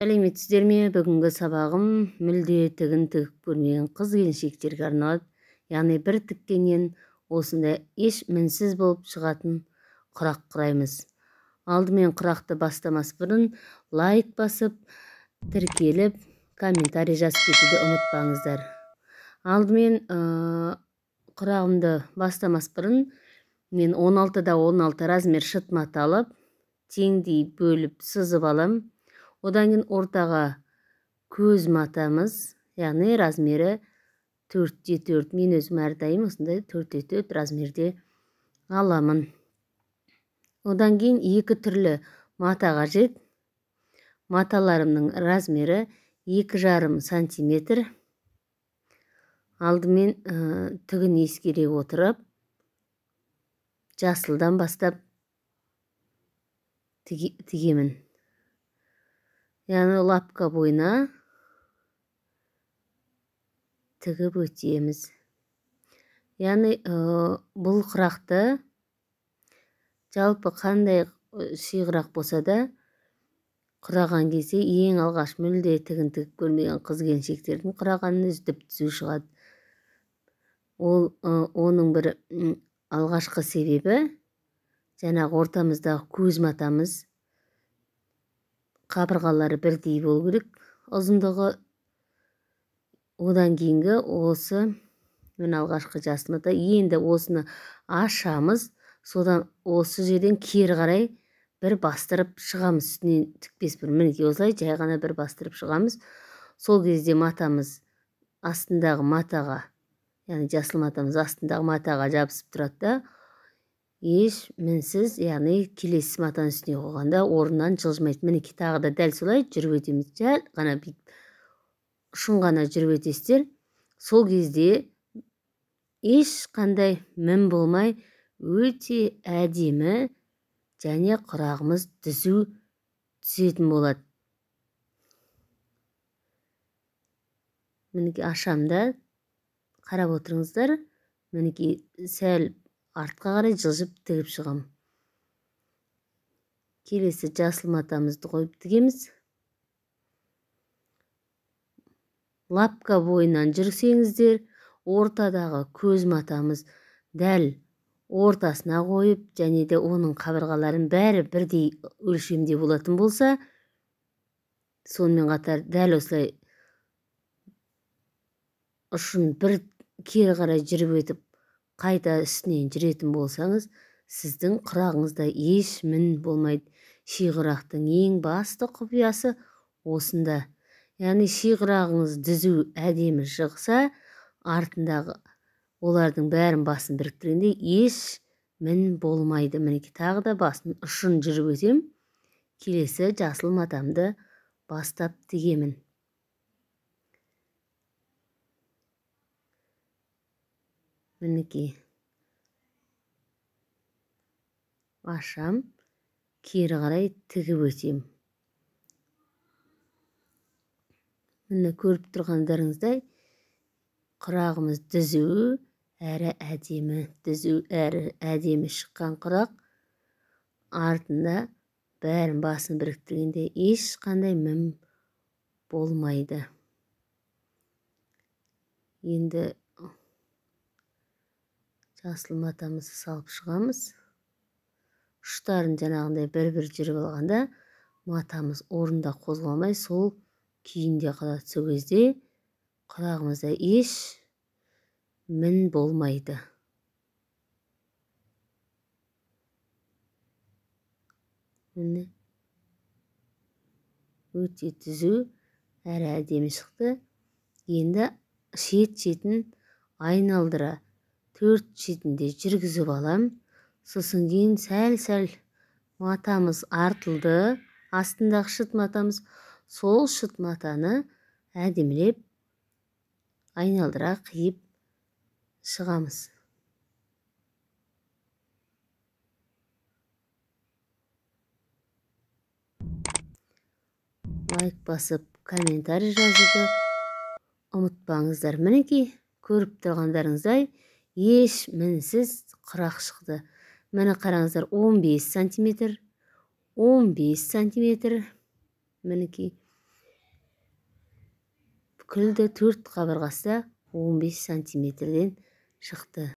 Сәлеметсіздер ме? Бүгінгі сабағым мүлде тігін тігіп көрмеген қыз келіншектерге арналады. Яғни бір тіккеннен осындай еш мінсіз болып шығатын құрақ құраймыз. Алдымен құрақты бастамас бұрын лайк басып, тіркеліп, комментарий жазып кетуді ұмытпаңыздар. Алдымен құрағымды бастамас бұрын мен 16-да 16 размер шыт мата алып, теңдей бөліп сызып алам. Одан кейін ортаға көз матамыз, яғни размері 4-те 4. Мен өзім әрдайым осындай 4-те 4 размерде аламын. Одан кейін екі түрлі мата қажет. Маталарымның размері 2,5 сантиметр. Алдымен тігін ескере отырып, жасылдан бастап тігемін. Яғни лапка бойына тігіп өтеміз. Яғни бұл құрақты жалпы қандай шиғырақ болса да құраған кезде ең алғаш мүлде тігін тігіп көрмеген қыз келіншектердің құрағанын үздіп түзу шығады. Ол оның бір алғашқы себебі жаңағы ортамыздағы көз матамыз қабырғалары бірдей болу керек ұзындығы. Одан кейінгі осы мен алғашқы жасыл мата, енді осыны ашамыз, содан осы жерден кері қарай бір бастырып шығамыз, үстінен тікпес бұрын. Мінекей осылай жай ғана бір бастырып шығамыз. Сол кезде матамыз астындағы матаға, яғни жасыл матамыз астындағы матаға жабысып тұрады да, еш мінсіз, яғни келесі матаның үстіне қойғанда орнынан жылжымайды. Мінекей тағы да дәл солай жүріп өтеміз. Жай ғана бүйтіп ұшын ғана жүріп өтесіздер. Сол кезде ешқандай мін болмай өте әдемі және құрағымыз түзу түсетін болады. Мінекей ашам да қарап отырыңыздар. Мінекей сәл артқа қарай жылжып тігіп шығам. Келесі жасыл матамызды қойып тігеміз. Лапка бойынан жүрсеңіздер, ортадағы көз матамыз дәл ортасына қойып, және де оның қабырғаларын бәрі бірдей өлшемде болатын болса, сонымен қатар дәл осылай ұшын бір кері қарай жүріп өтіп, қайта үстінен жүретін болсаңыз, сіздің құрағыңызда еш мін болмайды. Шиғырақтың ең басты құпиясы осында. Яғни шиғырағыңыз түзу әдемі шықса, артындағы олардың бәрін басын біріктіргенде еш мін болмайды. Мінекей тағы да басын ұшын жүріп өтем. Келесі жасыл матамды бастап тігемін. Мінекей ашам, кері қарай тігіп өтем. Міне көріп тұрғандарыңыздай құрағымыз түзу әрі әдемі, түзу әрі әдемі шыққан құрақ. Артында бәрін басын біріктіргенде ешқандай мін болмайды. Енді жасыл матамызды салып шығамыз. Ұштарын жаңағындай бір-бір жүріп алғанда матамыз орнында қозғалмай сол күйінде қалады. Сол кезде құрағымызда еш мін болмайды. Міне өте түзу әрі әдемі шықты. Енді шет-шетін айналдыра төрт шетінде жүргізіп алам. Сосын кейін сәл-сәл матамыз артылды, астындағы шыт матамыз, сол шыт матаны әдемілеп айналдыра қиып шығамыз. Лайк басып, комментарий жазуды ұмытпаңыздар. Мінекей көріп тұрғандарыңыздай еш мінсіз құрақ шықты. Міне қараңыздар, 15 сантиметр, 15 сантиметр. Мінекей Бүкілді төрт қабырғасы да 15 сантиметрден шықты.